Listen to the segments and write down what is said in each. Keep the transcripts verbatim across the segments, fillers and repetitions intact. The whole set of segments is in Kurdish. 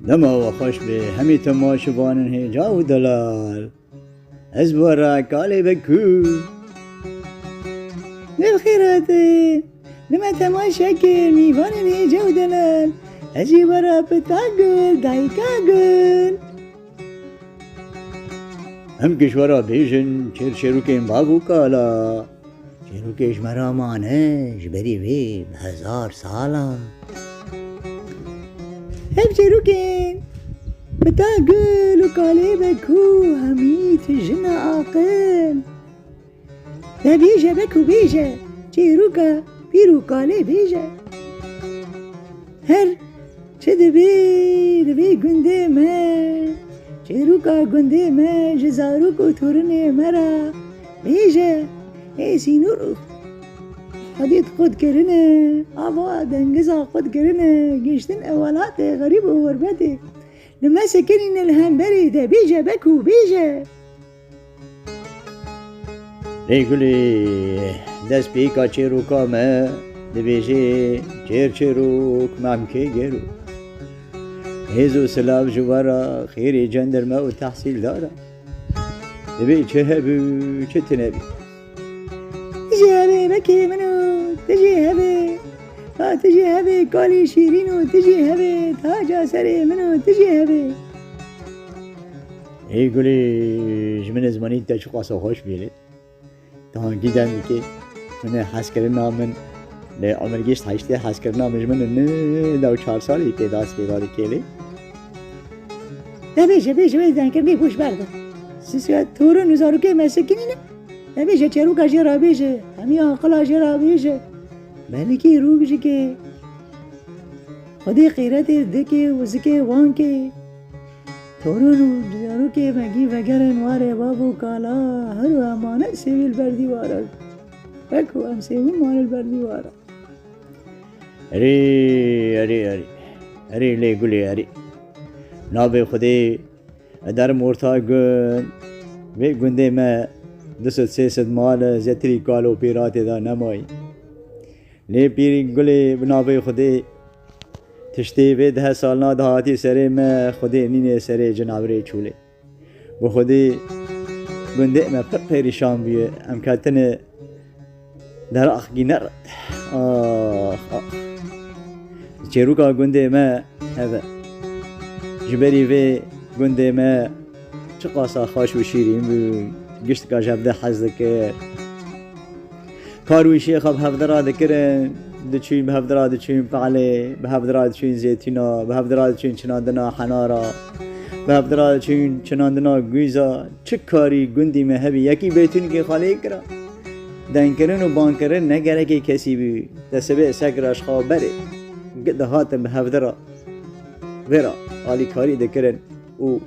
Dema we xweş be, hemî temaşevanên hêja û delal. Ez bi we re kalê be ku. Lê bi xêr hatî. Li me temaşe kir, mîvanên hêja û delal. Ez jî we re pita gul, dayika gul. Em ki ji we re bêjin, çêr çêrokên bav û kala. Çêrokê ji me re mane, ji berî vê bi hezar salan. Ev çêrokên pita gul û kalê be ku hemî tijina aqil. De bêje be ku bêje, çêroka pîr û kalê bêje. Her çi dibê li vê gundê me, çêroka gundê me ji zarok û torunê me re bêje, ê sînor û hadît qut kirine, ava dengiza qut kirine, giştin ew welatê xerîb û xurbetê. Li me sekinîne li hemberê de bêje be ku bêje. Lê gulê destpêka çêroka me dibêjê çêr çêrok memkê gêro. Hêz û silav ji we re xêrê cendirme û tehsîldar e. Dibê çi hebû, çi tune bî. Tu jî hebê mekê min û tu jî hebê. Ha tu jî hebê kalî şîrîn û tu jî hebê taca serê min û tu jî hebê. Ê gulê ji min zimanî te çiqasa xweş bî lê. Tankî dem dikê. Min ê hezkirina min lê umir gişt heştê hezkirina min ji min ne da û çar salî tê dest pêda dikê lê. De bêje, bêje, wê denkirinê boş berde. Sisiya torun û zarokê me sekinîne. De bêje, çêroka jê re bêje, hemî aqila jê re bêje. Belkî rûk jikê. Xwedê qîretê dikê û zikê wan kê. Torun û zarokê me gî vegerin warê bav û kala, her û emanet sêwî li ber dîwara. Wek û em sêwin wan li ber dîwara. Erê, erê, erê. Erê lê gulê erê. Navê Xwedê ederim orta gund. Vê gundê me du sed sê sed mal e, zêtirî kal û pêra tê de nemayî. Lê pîrî gulê bi navê Xwedê tiştê vê deh salna dahatî serê me, Xwedê nînê serê cinavirê çûlê. Bi Xwedê gundê me pir perîşan bûye. Em ketine deraxkî nerit. Ax, ax. Çêroka gundê me hev e. Ji berî vê gundê me çiqasa xweş û şîrîn bû. Giştika ji hevde hez dikir. Kar û îşê xwe bi hevdira dikirin, diçûn bi hevdira diçûn pelê, bi hevdira diçûn zêtîna, bi hevdira diçûn çinandina henara, bi hevdira diçûn çinandina gûza. Çi karî gundî me hebî, yekî bêtûnikê xwe lê kira. Dengkirin û bankirin ne gerekê kesî bû. Te sibê sekira ji xwe berê. Dihatin bi hevdira vê re alîkarî dikirin û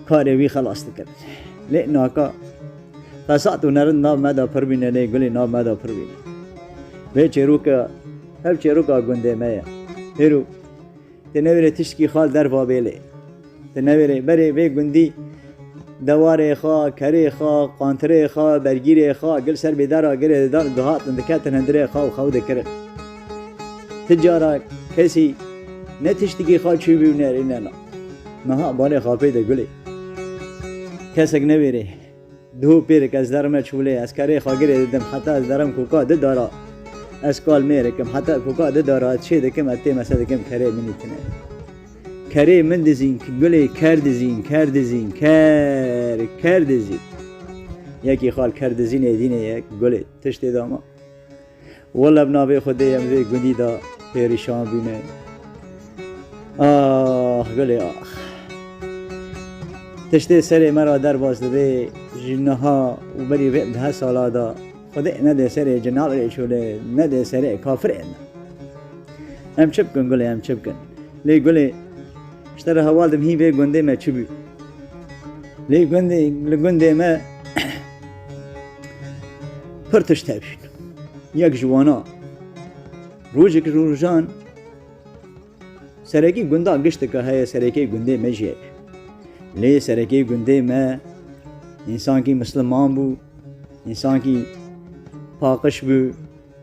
karê wî xelas dikirin. Lê naka fesat û nerind nav me de pir bîne, lê gulê nav me de pir bîne. Vê çêroka, ev çêroka gundê me ye. Hêro, tu newêrê tiştkî xal derva bê lê. Tu newêrê berê vê gundî dewarê xwe, kerê xwe, qantirê xwe, bergîrê xwe, gil ser bêdera girê didan, dihatin diketin hundirê xwe û xew dikirin. Ti cara kesî ne tiştikî xwe çûbî û nerînena. Niha balê xapê de gulê. Kesek newêrê. Duhû pêrik ez derime çûlê, ez kerê xwe girê didim, heta ez derim koka di dara. Ez kal mêrik im, heta koka di dara, ez çê dikim, ez tê mese dikim, kerê min î tine. Kerê min dizîn, gulê ker dizîn, ker dizîn, ker, ker dizîn. Yekî xal ker dizînê dînê yek, gulê tiştê dama. Wele bi navê Xwedê em vê gundî de perîşan bîne. Ax, gulê ax. Tiştê serê me re derbas dibe ji niha û berî vê deh sala de. Xwedê nedê serê cinaverê çolê, nedê serê kafirê ne. Em çi bikin gulê, em çi bikin? Lê gulê, ji te re heval dim hîn vê gundê me çi bû? Lê gundê, li gundê me pir tişt hebîn. Yek ji wana, rojek ji rojan, serekî gunda gişteke heye, serekê gundê me jî heye. Lê serekê gundê me însankî misliman bû, însankî paqij bû,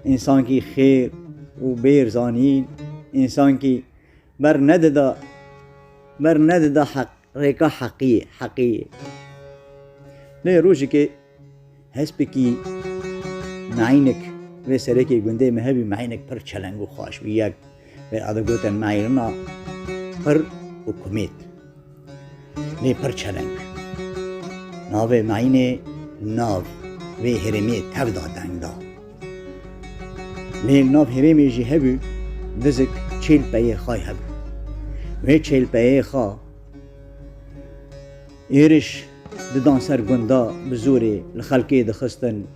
însankî xêr û bêr zanîn, însankî ber nedida ber nedida heq, rêka heqiyê, heqiyê. Lê rojekê hespikî meînik vê serekê gundê me hebî, meînik pir çeleng û xweş bû. Yek vê adı gotin meîrina pir û kumêt. Lê pir çeleng. Navê meînê nav vê herêmê tev da deng da. Lê nav herêmê jî hebû, dizik çêl peyê xay hebû. Wê çêl peyê xa êriş didan ser gunda bi zorê li xelkê dixistin,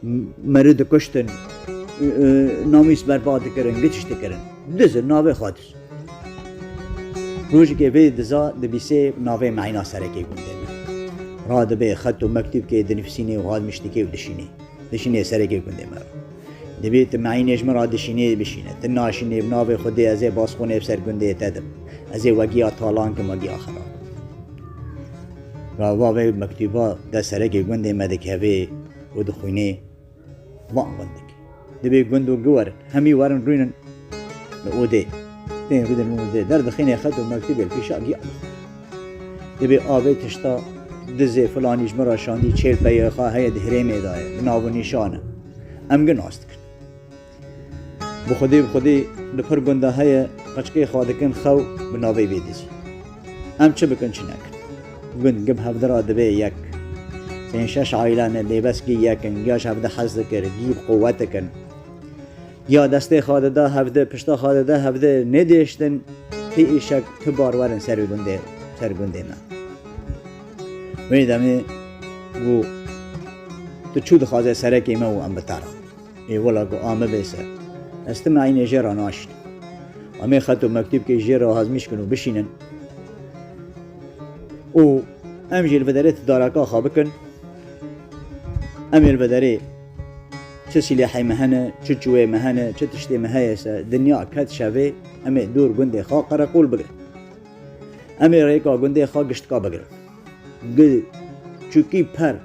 m-, meri dikuştin, e, e, namîs berbat dikirin, giç dikirin. Diz in, navê xwe diz. Rojekê vê diza dibîsê navê meîna serekê gundê me. Radibe xet û mektûbkê dinivîsînê û hazmiştikê û dişînê. Dişînê serekê gundê me re. Dibê tu meînê ji min re dişînê bişîne. Tu naşînê bi navê Xwedê ez ê basxûnê bi ser gundê te dim. Ez ê we giya talan kim, we giya xera. Gava vê mektûba de serekê gundê me dikeve û dixwînê. Van gundik. Dibê gund û gi werin. Hemî werin rûnin li odê. Tên rûdin odê. Derdixînê xet û mektûbê li pêşa giya. Dibê avê tişta dizê filanî ji min re şandî çêl peyê xwe heye di herêmê de ye. Bi nav û nîşan e. Em gi nas dikin. Bi xwedê, bi xwedê li pir gunda heye, qeçkê xwe dikin xew bi navê vê dizî. Em çi bikin, çi nekin? Gund gi bi hevdi re dibe yek. Pênc şeş aîle ne, lê bes gi yek in, ya ji hevdi hez dikir, gî bi quwet dikin. Ya destê xwe dida hevdi, pişta xwe dida hevdi, nedêştin, pê îşek tu bar werin ser gundê, ser gundê me. Wê demê got, tu çû dixwaze serekê me û em bi te re. Ê wela ku a me bê ser. Ez ti meînê jê re naşînim. Em ê xet û mektûbkê jê re hazmîş kin û bişînin. Û em jî li vê derê ti dareka xwe bikin. Em ê li vê derê çi sîlehê me hene, çi çûyê me hene, çi tiştê me heye se, dinya ket şevê, em ê dûr gundê xwe qereqol bigirin. Em ê rêka gundê xwe giştka bigirin. Gi çûkî per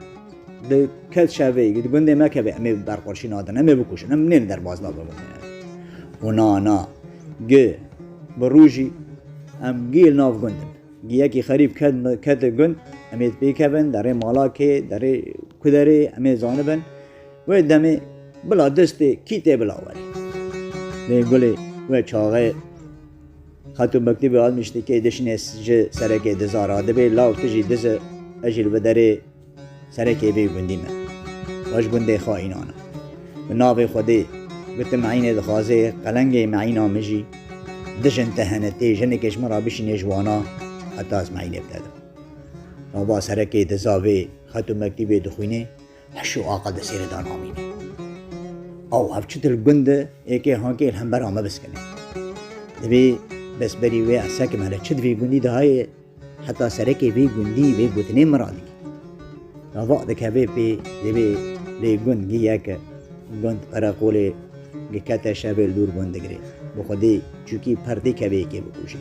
di ket şevê, di gundê me keve, em ê berqurşî nadin, em ê bikuşin, em nên derbas nabin gundê. Û na, na, gi bi rû jî em gi li nav gund in. Gi yekî xerîb ket, ket gund, em ê pê kevin, derê mala kê, derê ku derê, em ê zanibin. Wê demê bila destê kî tê bila werê. Lê gulê wê çaxê xet û mektûbê almîştikê dişinê ji serekê diza radibê, law tu jî diz e, ez jî li vê derê serekê vê gundî me. Wê ji gundê xwe înane. Bi navê Xwedê, bi ti meînê dixwazê, qelengê meîna min jî dijin te hene tê, jinekê ji min re bişînê ji wana, heta ez meînê bi te dim. Nava serekê diza vê xet û mektîbê dixwînê, heş û aqa di sêrê de namîne. Ew hev çi til gund e, êkê hankê li hembera me biskine. Divê bes berî wê ez sekim hele çi di vî gundî de heye, heta serekê vê gundî vê gotinê min radikî. Gava dikeve pê, divê lê gund gi yek e, gund qereqolê gi kete şevê li dûr gund digirê. Bi xwedê çûkî perdê kevê yekê bikujê.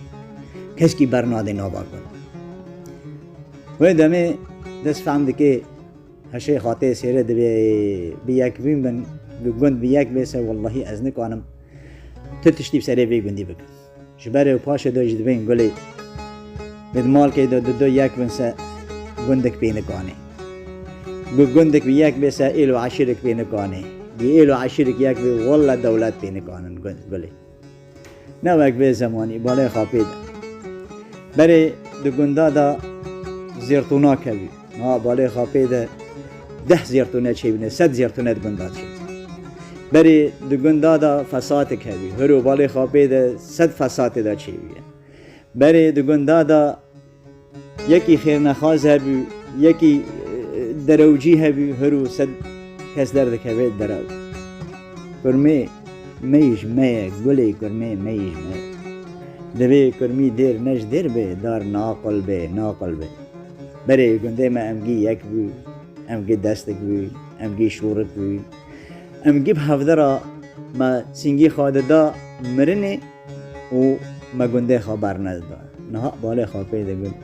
Keskî bernadê nava gund. Wê demê dest fehm dike, heşê xatê sêre divê bi yek bîn bin, bi gund bi yek bê se, wellahî ez nikanim ti tiştî bi serê vê gundî bikim. Ji berê û paşê de jî dibên gulê. Bi di malkê de du du yek bin se gundek pê nikanê. Gu gundek bi yek bê se êl û eşîrek pê nikanê. Bi êl û eşîrek yek bê welle dewlet pê nikanin gu-, gulê. Ne wek vê zemanî balê xapê de. Berê di gunda da zêrtûna kevî. Niha balê xapê de deh zêrtûne çêbîne, sed zêrtûne di gunda çêbîne. Berê di gunda da fesatik hebî. Hiro balê xapê de sed fesatê da çêbîye. Berê di gunda da yekî xêrnexwaz hebû, yekî, e, derewcî hebû, hiro sed kes derdikeve derew. Kurmê me yî ji me ye, gulê kurmê me yî ji me ye. Divê kurmî dêr ne ji dêr be, dar naqil be, naqil be. Berê gundê me em gî yek bû, em gî destik bû, em gî şûrik bû. Em gî bi hevde re me sîngî xwe dida mirinê û me gundê xwe bernedida. Niha balê xwe pê de gund.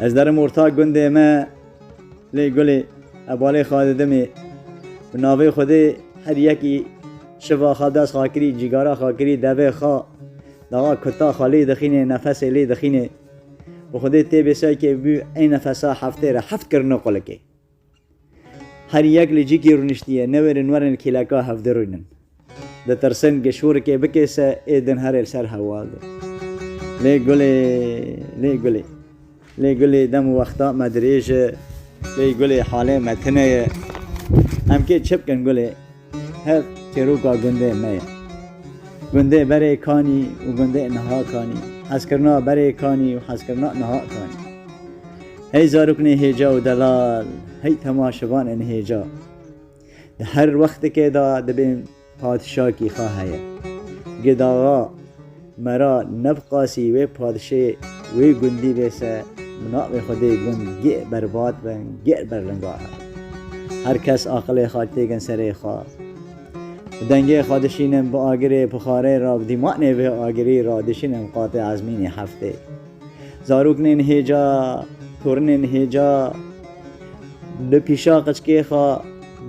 Ez derim orta gundê me, lê gulê, e, balê xwe didimê. Bi navê Xwedê her yekî şiva xwe dest xwe kirî, cîgara xwe kirî, devê xwe, dawa kuta xwe lê dixînê, nefesê lê dixînê. Bi Xwedê tê bêsayekê bû ey nefesa heftê re heft kirine qulikê. Her yek li cîkî rûniştiye, newêrin werin kêleka hevdî rûnin. Ditirsin gi şûrikê bikêse ê din herê li ser heval de. Lê gulê, lê gulê. Lê gulê dem û wexta me dirêj e. Lê gulê halê me tune ye. Em kê çi bikin gulê? Hev çêroka gundê me ye. Gundê berê kanî û gundê niha kanî. Hezkirina berê kanî û hezkirina niha kanî. Hey zaroknê hêca û delal, hey temaşevanên hêca. Di her wextekê de dibên padşakî xwe heye. Gidaxa mera nefqasî wê padşê wê gundî bê se, bi navê Xwedê gund gê berbat bin, gê berlinga he. Her kes aqilê xwe têgin serê xwe. Bi dengê xwe dişînin bi agirê pixarê re, bi dîmanê vê agirî re dişînin qatê ezmînê heftê. Zaroknên hêca, torinên hêca, li pîşa qiçkê xwe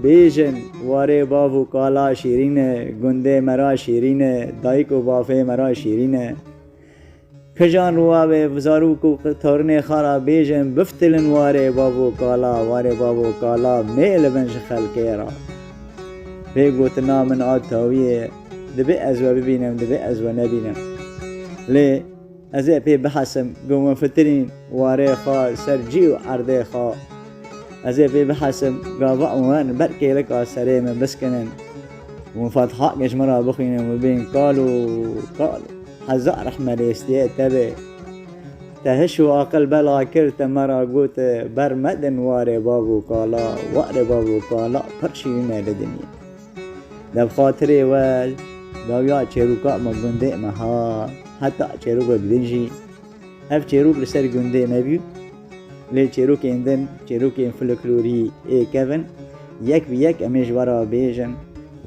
bêjin, warê bav û kala şîrîn e, gundê me ra şîrîn e, dayik û bavê me ra şîrîn e. Kijan rû wê zarok û torinê xwe ra bêjin, biftilin warê bav û kala, warê bav û kala, mêl bin ji xelkê re. Vê gotina min a tawiyê, dibê ez we bibînim, dibê ez we nebînim. Lê ez ê pê bihesim, ku hûn fitirîn warê xwe ser cî û erdê xwe. Ez ê pê bihesim, gava hûn ber kêleka serê min biskinin. Hûn Fatiha ji min re bixwînin, bibên kal û kal. Hezar rehme lê stiyê te be. Te hiş û aqil bela kir, te me re got, ber medin warê bav û kala, warê bav û kala pir şîrîn e li dinyê. De bi xatirê we, dawiya çêroka me gundê me ha, heta çêrokek din jî, ev çêrok li ser gundê me bû, lê çêrokên din, çêrokên folklorî ê kevin, yek bi yek em ê ji we re bêjin,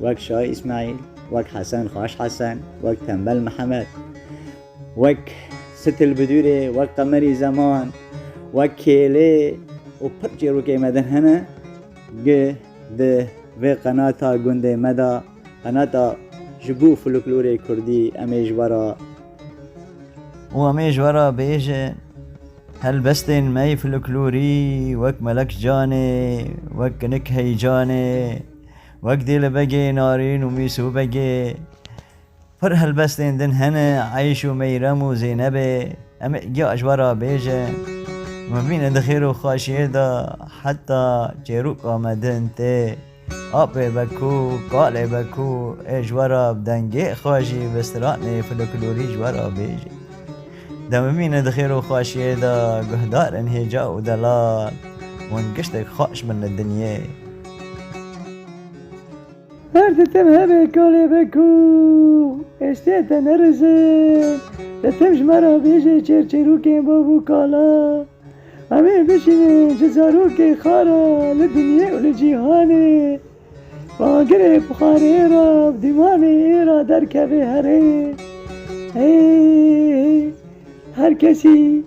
wek Şah Îsmaîl, wek Hesen Xaş Hesen, wek Tembel Mihemed, wek Sitil Bidûrê, wek Qemerî Zeman, wek Kêlê û pir çêrokê me din hene, gi di vê qenata gundê me de, qenata ji bo folklorê kurdî, em ê ji we re û em ê ji we re bêjin, helbestên me yê folklorî, wek Melek Canê, wek Kinik Heycanê, wek Dêlebegê Narîn û Mîsûbegê, pir helbestên din hene, Eyş û Meyrem û Zeynebê, em ê giya ji we re bêjin. Me bîne di xêr û xweşiyê de, heta çêroka me din tê. Apê be ku, kalê be ku, ê ji we re bi dengê xwe jî bi stranê folklorî ji we re bêjê. De bimîne di xêr û xweşiyê de, guhdarên hêca û delal, hûn giştek xweş bin li dinyê. Her ditim hebe kalê be ku, estê te nerizin, ditim ji me re bêjê çêrçêrokên bav û kala. Em ê bişînin ji zarokê xwe re li dinyê û li cîhanê. Bagirê pixarê re, dîmanê ê re derkevê herê. Hey, hey, her kesî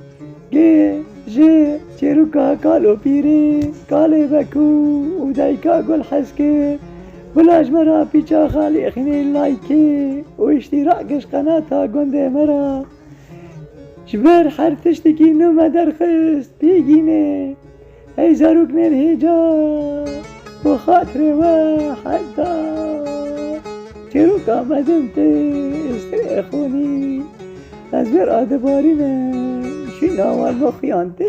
gê ji çêroka kal û pîrê, kalê Bekû û dayika Gulheskê, bila ji me re pîça xalê xînê laykê û îştîrak ji qenata gundê me re. Ji ber her tiştekî nû me derxist, pêgîne. Ey zaroknên hêca, bi xatirê we heta çêroka me din tê, ez tê exonî. Ez ber adibarîne, şîna wan me xuyan tê.